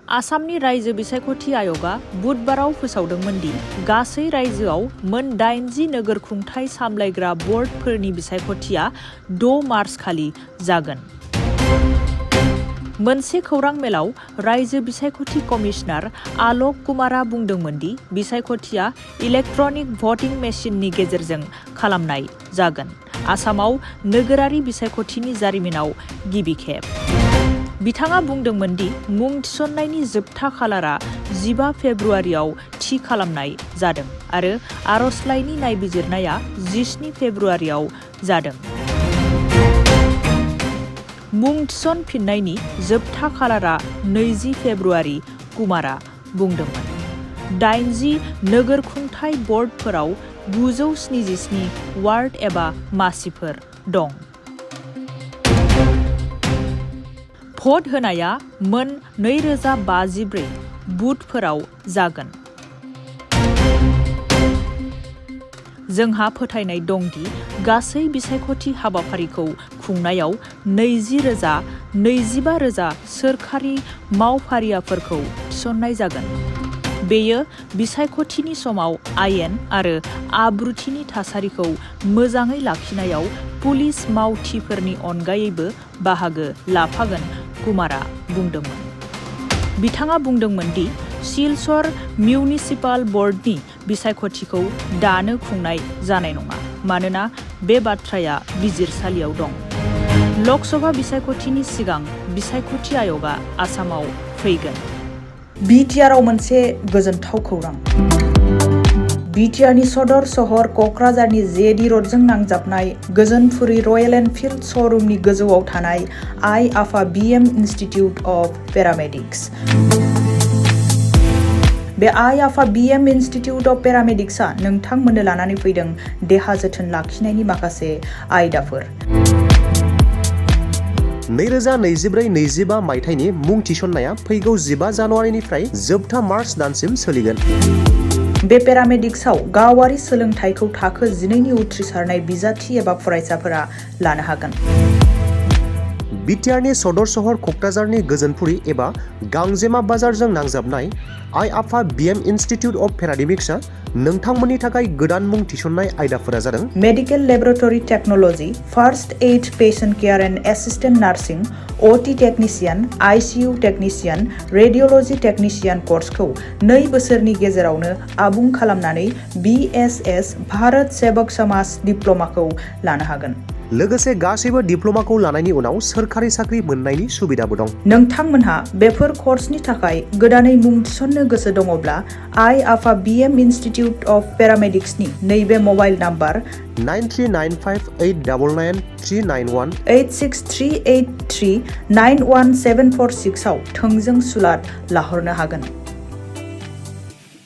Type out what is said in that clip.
आसामनि रायजो बिसायख'थि आय'गआ बुधबाराव फोसावदोंमोन दि गासै रायजोआव मोन 80 नोगोर खुंथाय सामलायग्रा बर्डफोरनि बिसायख'थिया 6 मार्च खालि जागोन। मोनसे खौरां मेलाव रायजो बिसायख'थि कमिशनार आलक कुमारा बुंदोंमोन दि बिसायख'थिया इलेक्ट्रनिक भटिं मेसिननि गेजेरजों खालामनाय जागोन। आसामाव नोगोरारि बिसायख'थिनि जारिमिनाव गिबि खेब। बिथाङा बुंदोंमोन दि मुं थिसननायनि जोबथा खालारा 15 फेब्रुआरियाव थि खालामनाय जादों आरो आर'जलाइनि नायबिजिरनाया 17 फेब्रुआरियाव जादों। मुं थिसनफिननायनि जोबथा खालारा 20 फेब्रुआरि, कुमारा बुंदोंमोन। 80 नोगोर खुंथाय बर्डफोराव 977 वार्ड एबा मासिफोर दं। भट होनाया मोन 2054 बुथफोराव जागोन। जोंहा फोथायनाय दं दि गासै बिसायख'थि हाबाफारिखौ खुंनायाव 20,000 25,000 सोरखारि मावफारियाफोरखौ थिसननाय जागोन। बेयो बिसायख'थिनि समाव आयेन आरो आब्रुथिनि थासारिखौ मोजाङै लाखिनायाव पुलिस मावथिफोरनि अनगायैबो बाहागो लाफागोन, कुमारा बुंदोंमोन। बिथाङा बुंदोंमोन दि सिलचर मिउनिसिपाल बर्डनि बिसायख'थिखौ दानो खुंनाय जानाय नङा, मानोना बे बाथ्राया बिजिरसालियाव दं। लकसभा बिसायख'थिनि सिगां बिसायख'थि आय'गआ आसामाव फैगोन। बिटिआरआव मोनसे गोजोनथाव खौरां। बिटिआरनि सदर सहर क'क्राझारनि जेडि र'डजों नांजाबनाय गोजोनपुरी रयेल एनफिल्ड श'रुमनि गोजौआव थानाय आइ-आफा बिएम इनस्टिट्युट अफ पेरामेडिक्स। बे आइ-आफा बिएम इनस्टिट्युट अफ पेरामेडिक्सआ नोंथांमोननो लानानै फैदों देहा जोथोन लाखिनायनि माखासे आयदाफोर। 2024-25 मायथाइनि मुं थिसननाया फैगौ 15 जानुवारिनिफ्राय जोबथा मार्च दानसिम सोलिगोन। बे पेरामेडिक्सआव गावारि सोलोंथायखौ थाखो 12नि उथ्रिसारनाय बिजाथि एबा फरायसाफोरा लानो हागोन। बिटिआरनि सदर सहर क'क्राझारनि गोजोनपुरी एबा गांजेमा बाजारजों नांजाबनाय आइ-आफा बिएम इनस्टिट्युट अफ पेरामेडिक्सआ नोंथांमोननि थाखाय गोदान मुं थिसननाय आयदाफोरा जादों medical laboratory technology, first aid patient care and assistant nursing, OT technician, ICU technician, radiology technician कर्सखौ 2 बोसोरनि गेजेरावनो आबुं खालामनानै बिएसएस भारत सेवक समाज डिप्ल'माखौ लानो हागोन। लोगोसे गासैबो डिप्ल'माखौ लानायनि उनाव सोरखारि साख्रि मोननायनि सुबिदाबो दं। नोंथांमोनहा बेफोर कर्सनि थाखाय गोदानै मुं थिसननो गोसो दङब्ला आइ-आफा बिएम इनस्टिट्युट अफ पेरामेडिक्सनि नैबे मबाइल नाम्बार 9395899391 86383917446 आव थोंजों सुलाद लाहरनो हागोन।